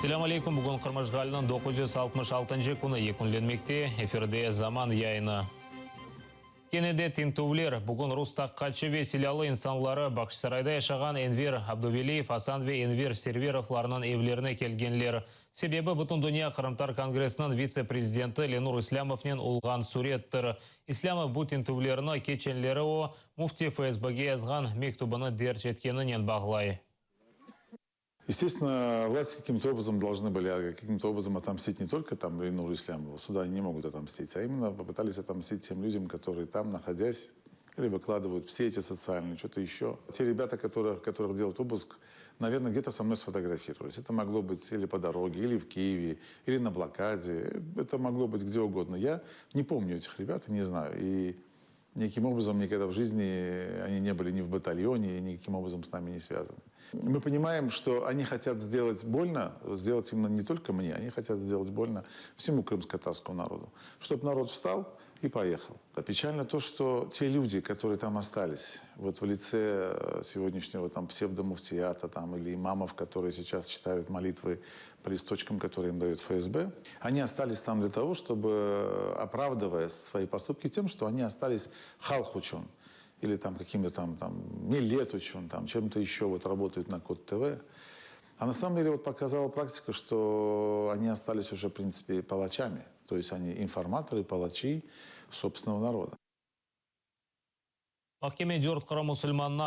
Selâm aleyküm, bugün Qırım işğaliniñ 966-ncı künü yekünlenmekte, efirde Zaman yayını. Kene de tintüvler. Bugün rus taqiqatçı ve silâlı insanları Bağçasarayda yaşağan Enver Abduveliyev, Asan ve Enver Serverovlarnıñ evlerine kelgenler. Sebebi, Bütündünya qırımtatar kongressiniñ vitse-prezidenti Lenur İslâmovnen olğan sürettir. İslâmov bu tintüvlerni keçenleri o, müfti FSBge yazğan mektübini derc etkeninen bağlay. Естественно, власти каким-то образом должны были каким-то образом отомстить не только там Ленуру Ислямову, сюда они не могут отомстить, а именно попытались отомстить тем людям, которые там, находясь, или выкладывают все эти социальные, что-то еще. Те ребята, которых делают обыск, наверное, где-то со мной сфотографировались. Это могло быть или по дороге, или в Киеве, или на блокаде. Это могло быть где угодно. Я не помню этих ребят и не знаю. И никаким образом никогда в жизни они не были ни в батальоне, и никаким образом с нами не связаны. Мы понимаем, что они хотят сделать больно, сделать именно не только мне, они хотят сделать больно всему крымско-татарскому народу. Чтобы народ встал и поехал. А печально то, что те люди, которые там остались, вот в лице сегодняшнего там псевдомуфтията там, или имамов, которые сейчас читают молитвы по листочкам, которые им дает ФСБ, они остались там для того, чтобы, оправдывая свои поступки тем, что они остались halq içün, или там какими-то там millet içün, там чем-то еще вот работают на Код ТВ. А на самом деле вот показала практика, что они остались уже, в принципе, палачами. То есть они информаторы, палачи собственного народа. Mahkeme dört Qırım musulmanını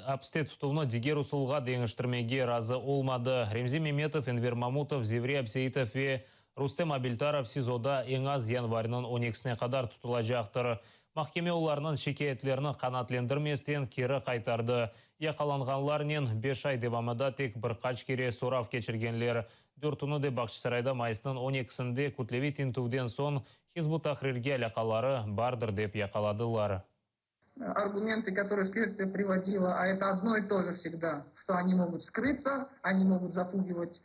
apiste tutuvnı diger usulğa deñiştirmege razı olmadı. Remzi Memetov, Enver Mamutov, Zevri Abseitov ve Rustem Abiltarov SİZOda eñ az yanvarniñ 12-sine qadar tutulacaqtır. Mahkeme olarnıñ şikâyetlerini qanaatlendirmezden keri qaytardı. Yaqalanğanlarnen 5 ay devamında tek bir qaç kere sorav keçirgenler. Dörtüni de Bağçasarayda mayısnıñ 12-sinde kütleviy tintüvden soñ Hizb ut-Tahrirge alâqaları bardır dep yaqaladılar. Аргументы, которые следствие приводило, а это одно и то же всегда, что они могут скрыться, они могут запугивать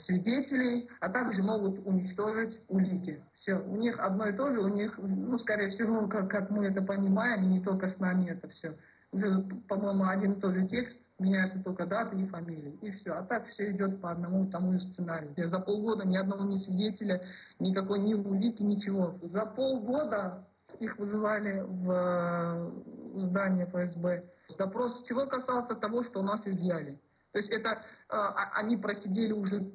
свидетелей, а также могут уничтожить улики. Все, у них одно и то же, у них, ну, скорее всего, как мы это понимаем, не только с нами это все. Уже, по-моему, один и тот же текст, меняются только даты и фамилии, и все. А так все идет по одному и тому же сценарию. За полгода ни одного ни свидетеля, никакой ни улики, ничего. За полгода их вызывали в здание ФСБ. Допрос чего касался? Того, что у нас изъяли. То есть это они просидели уже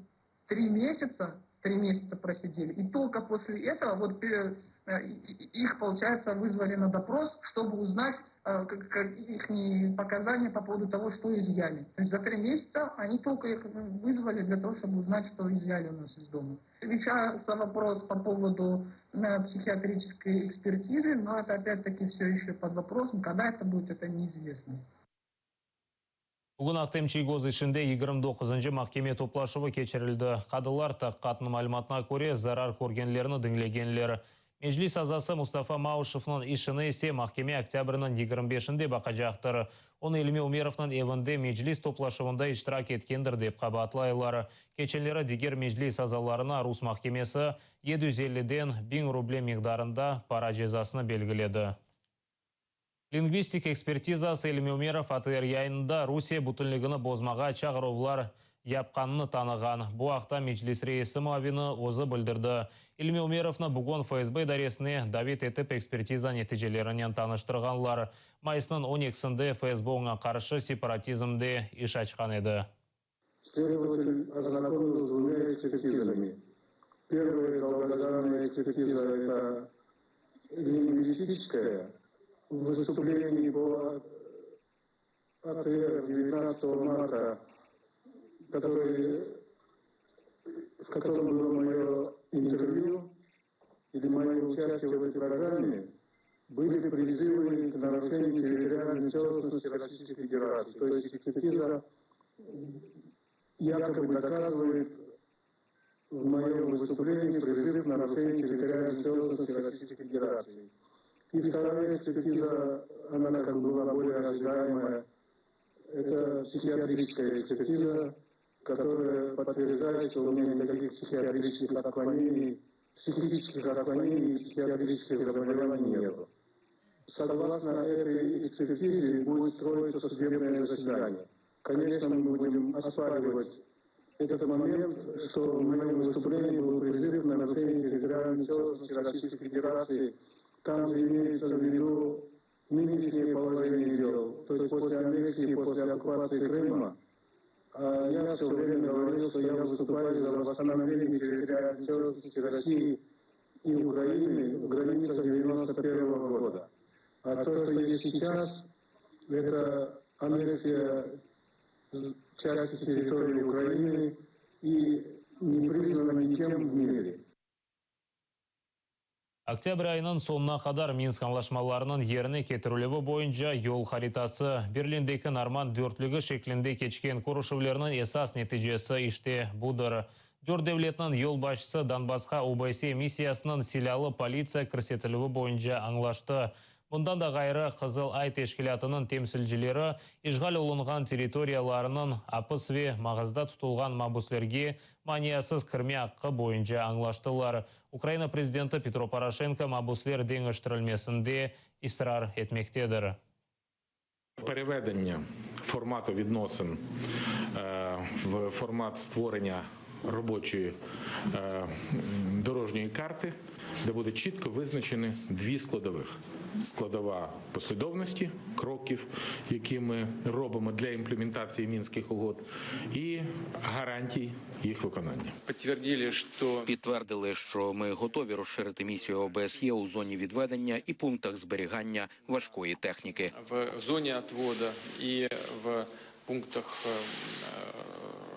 3 месяца, 3 месяца просидели, и только после этого вот их, получается, вызвали на допрос, чтобы узнать их показания по поводу того, что изъяли. То есть за 3 месяца они только их вызвали для того, чтобы узнать, что изъяли у нас из дома. Решается вопрос по поводу психиатрической экспертизы, но это опять-таки все еще под вопросом. Когда это будет, это неизвестно. Bugün Ahtem Çiygoz işinde 29-ncı mahkeme toplaşuvı keçirildi. Qadılar taqiqatnıñ malümatına köre zarar körgenlerni diñlegenler. Meclis azası Mustafa Mauşevniñ işini ise mahkeme oktâbrniñ 25-inde baqacaqtır. Onı İlmi Umerovnıñ evinde meclis toplaşuvında iştirak etkendir dep qabaatlaylar. Keçenleri diger meclis azalarına rus mahkemesi 750-den 1000 ruble miqdarında para cezasını belgiledi. Lingvistik ekspertizası İlmi Umerov ATR yayınında Rusiye bütünligini bozmağa çağıruvlar yapqanını tanığan. Bu aqta Meclis reisi muavini özü bildirdi. İlmi Umerovnı bugün FSB idaresine davet etip ekspertiza neticelerinen tanıştırğanlar. Mayısnıñ 12-sinde FSB oña qarşı separatizmde iş açqan edi. Следователь ознакомил с двумя экспертизами. Первая долгожданная экспертиза – это лингвистическая. В выступлении по АТР 19 марта, в котором было мое интервью или мое участие в этой программе, были призывы к нарушению территориальной целостности Российской Федерации. То есть экспертиза якобы доказывает в моем выступлении призыв к нарушению территориальной целостности Российской Федерации. И вторая экспертиза, она как бы была более ожидаемая, это психиатрическая экспертиза, которая подтверждает, что у меня никаких психиатрических отклонений, психических отклонений и психиатрических заболеваний не было. Согласно этой экспертизе будет строиться судебное заседание. Конечно, мы будем оспаривать. этот момент, что в моем выступлении был призыв к нарушению территориальной целостности Российской Федерации. Там же имеется в виду нынешнее положение дел, то есть после аннексии, после оккупации Крыма. А я все время говорил, что я выступаю за восстановление территориальной целостности России и Украины в границах 91 года. А то, что есть сейчас, это аннексия части территории Украины и не признана никем в мире. Oktâbr ayınıñ soñuna qadar Minsk añlaşmalarınıñ yerine ketirilüvi boyunca yol haritası, Berlindeki Normand dörtlügi şeklinde keçken körüşüvlerniñ esas neticesi işte budır. Dört devletniñ yolbaşçısı Donbassqa OBSE missiyasınıñ silâlı politsiya kirsetilüvi boyunca añlaştı. Bundan da ğayrı, Qızıl Ay teşkilâtınıñ temsilcileri işğal olunğan territoriyalarınıñ apis ve mağazda tutulğan mabüslerge maniasız kirme aqqı boyunca añlaştılar. Ukraina prezidenti Petro Poroşenko mabüsler deñiştirilmesinde israr etmektedir. Переведення формату відносин в формат створення робочої дорожньої карти, де буде чітко визначені дві складових. Складова послідовності кроків, які ми робимо для імплементації мінських угод, і гарантій їх виконання. Подтвердили, что Підтвердили, що ми готові розширити місію ОБСЄ у зоні відведення і пунктах зберігання важкої техніки. в зоне отвода и в пунктах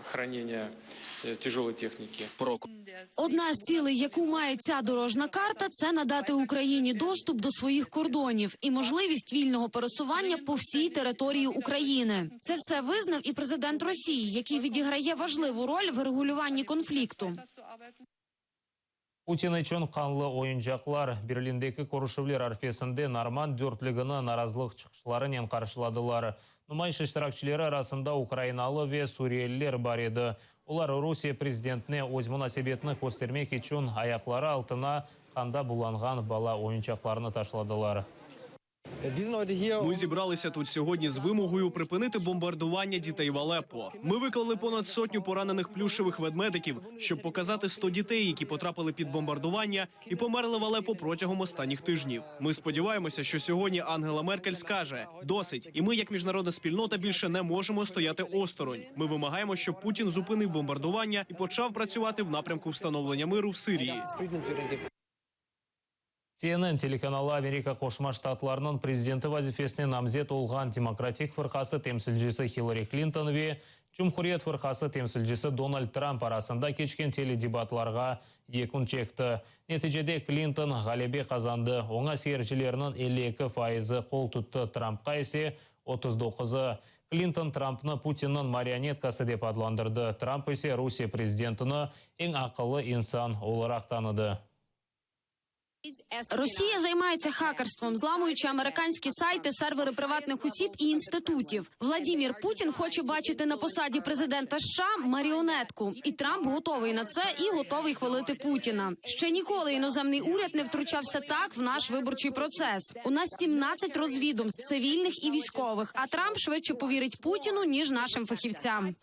хранения тяжелой техники. Про Одна з цілей, яку має ця дорожна карта, це надати Україні доступ до своїх кордонів і можливість вільного пересування по всій території України. Це все визнав і президент Росії, який відіграє важливу роль в регулюванні конфлікту. Putin içün qanlı oyuncaqlar. Berlindeki körüşüvler arfesinde Normand dörtlügini narazılıq çıqışlarınen qarşıladılar. Numayış iştirakçileri arasında ukrainalı ve suriyeliler bar edi. Olar Rusiye prezidentine öz munasebetini köstermek içün ayaqları altına qanda bulanğan bala oyuncaqlarını taşladılar. Ми зібралися тут сьогодні з вимогою припинити бомбардування дітей в Алеппо. Ми виклали понад сотню поранених плюшевих ведмедиків, щоб показати 100 дітей, які потрапили під бомбардування і померли в Алеппо протягом останніх тижнів. Ми сподіваємося, що сьогодні Ангела Меркель скаже досить, і ми, як міжнародна спільнота, більше не можемо стояти осторонь. Ми вимагаємо, щоб Путін зупинив бомбардування і почав працювати в напрямку встановлення миру в Сирії. CNN telekanalı Amerika Qoşma Ştatlarınıñ prezidenti vazifesine namzet olğan Demokratik fırqası temsilcisi Hillary Clinton ve Cumhuriyet fırqası temsilcisi Donald Trump arasında keçken teledebatlarğa yekün çekti. Neticede Clinton ğalebe qazandı. Oña seyircilerniñ 52 faizi qol tuttı, Trumpqa ise 39-ı. Clinton Trumpnı Putinniñ marionetkası dep adlandırdı. Trump ise Rusiye prezidentini eñ aqıllı insan olaraq tanıdı. Росія займається хакерством, зламуючи американські сайти, сервери приватних осіб і інститутів. Владімір Путін хоче бачити на посаді президента США маріонетку, і Трамп готовий на це і готовий хвалити Путіна. Ще ніколи іноземний уряд не втручався так в наш виборчий процес. У нас 17 розвідомств цивільних і військових. А Трамп швидше повірить Путіну ніж нашим фахівцям.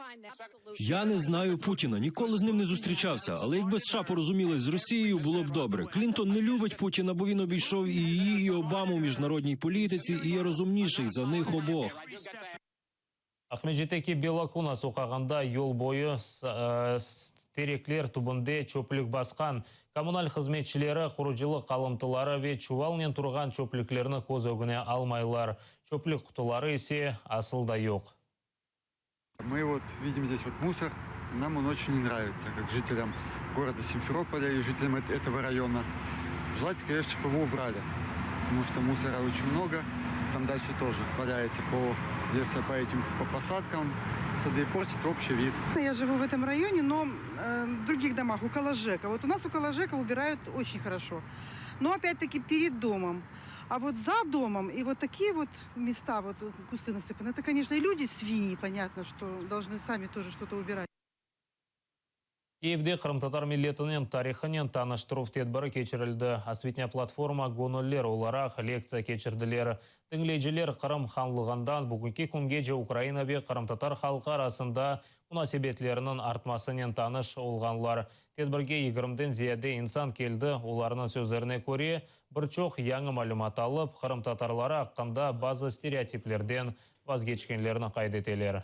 Я не знаю Путіна, ніколи з ним не зустрічався. Але якби США порозумілись з Росією, було б добре. Клінтон не любить Путіна, бо він обійшов і її, і Обаму в міжнародній політиці, і є розумніший за них обох. Aqmescitteki Bella Kuna soqağında yol boyu terekler tübünde çöplük basqan. Kommunal hızmetçileri qurucılıq qalımtıları ve çuvalnen turğan çöplüklerni köz ögüne almaylar. Çöplük qutuları ise asıl da yoq. Мы вот видим здесь вот мусор, и нам он очень не нравится, как жителям города Симферополя и жителям этого района. Желательно, конечно, чтобы его убрали, потому что мусора очень много. Там дальше тоже валяется по лесу, по этим по посадкам, сады портит общий вид. Я живу в этом районе, но в других домах, около ЖЭКа. Вот у нас около ЖЭКа убирают очень хорошо. Но опять-таки перед домом. А вот за домом и вот такие вот места, вот кусты насыпаны, это, конечно, и люди свиньи, понятно, что должны сами тоже что-то убирать. Kiyevde qırımtatar milletiniñ tarihınen tanıştıruv tedbiri keçirildi. Osvitnâ platforma göñüller olaraq lektsiya keçirdiler. Diñleyiciler Qırım hanlığından bugünki küngece Ukraina ve qırımtatar halqı arasında munasebetleriniñ artmasınen tanış olğanlar. Tedbirge yigirmiden ziyade insan keldi, olarnıñ sözlerine köre, bir çoq yañı malümat alıp, qırımtatarları aqqında bazı stereotiplerden vazgeçkenlerini qayd eteler.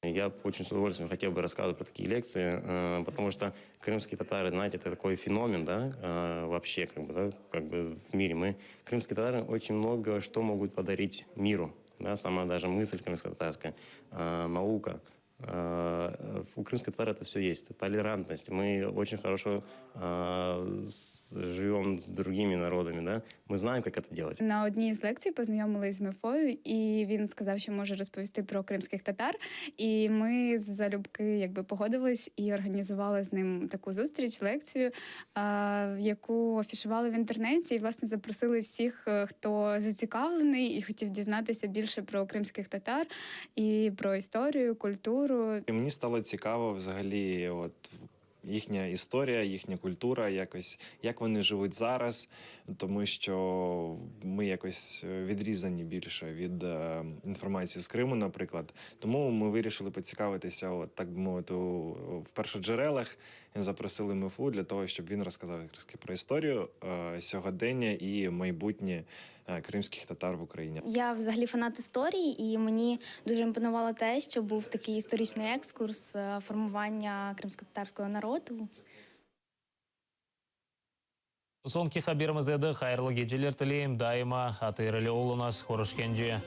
Я очень с удовольствием хотел бы рассказывать про такие лекции, э, потому что крымские татары, знаете, это такой феномен, да, э, вообще, как бы, да, как бы в мире. Мы, крымские татары, очень много что могут подарить миру, да, сама даже мысль крымско-татарская, э, наука, у крымских татар это все есть. Толерантность. Мы очень хорошо живем с другими народами, да. Мы знаем, как это делать. На одній з лекцій познайомились з Мефою, і він сказав, що може розповісти про кримських татар. І ми залюбки якби погодились і організували з ним таку зустріч, лекцію, яку афішували в інтернеті. І власне запросили всіх, е, хто зацікавлений і хотів дізнатися більше про кримських татар і про історію, культуру. І мені стало цікаво взагалі, от їхня історія, їхня культура, якось як вони живуть зараз, тому що ми якось відрізані більше від е, інформації з Криму, наприклад. Тому ми вирішили поцікавитися, от, так би мовити, в першоджерелах. Запросили Мефу для того, щоб він розказав якраз про історію е, сьогодення і майбутнє е, кримських татар в Україні. Я взагалі фанат історії, і мені дуже імпонувало те, що був такий історичний екскурс е, формування кримськотатарського народу. Soñki haberimiz edi. Hayırlı geceler tileyim. Daima hayırlı oluñız. Körüşkence.